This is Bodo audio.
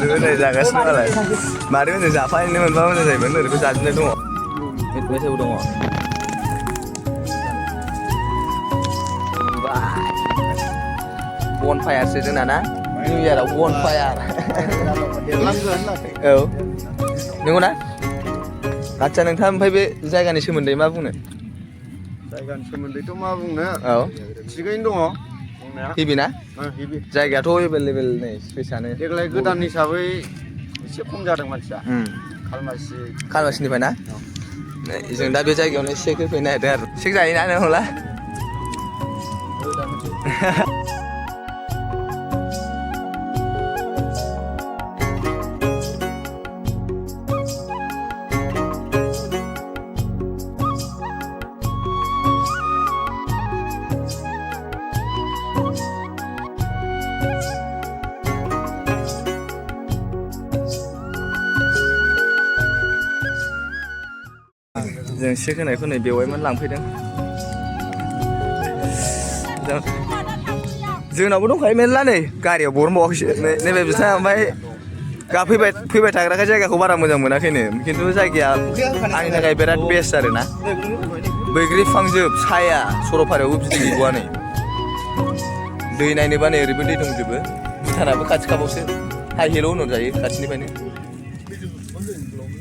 ओरैनो जागासिनो नालाय मारै होनो जाफानो मोनबा मोजां जायोमोन ओरैबो जाजोबनाय दङ मेथाइबो दङ बन फायारसो जोंना ना निउ इयाराव बन फायार औ नंगौ ना आदसा नोंथाङा ओमफ्राय बे जायगानि सोमोन्दै मा बुंनो जायगानि सोमोन्दैथ' मा बुंनो औ थिगैनो दङ हेभि ना जायगायाथ' एभेलेबेल नै स्पेसआनो देग्लाय गोदान हिसाबै एसे खम जादों मानसिया खालमासिनिफ्राय ना जों दा बे जायगायावनो सेक होफैनो नागिरदों आरो सेक जायोना नोंहला जों सेक होनायखौ नै बेवहायमोन लांफैदों जोंनावबो दंखायो मेरला नै गारियाव बरनबावाखैसो नैबे बिथाङा ओमफ्राय फैबाय थाग्राखाय जायगाखौ बारा मोजां मोनाखैनो खिन्थु जायगाया आंनि थाखाय बिराद बेस्ट आरो ना बैग्रि बिफांजोब साया सरलपारायावबो बिदि गैबावा नै दै नायनोबा नै ओरैबो दै दंजोबो भुटानाबो खाथि खाबावसो हाइ हिल' होनहरजायो खाथिनिफ्रायनो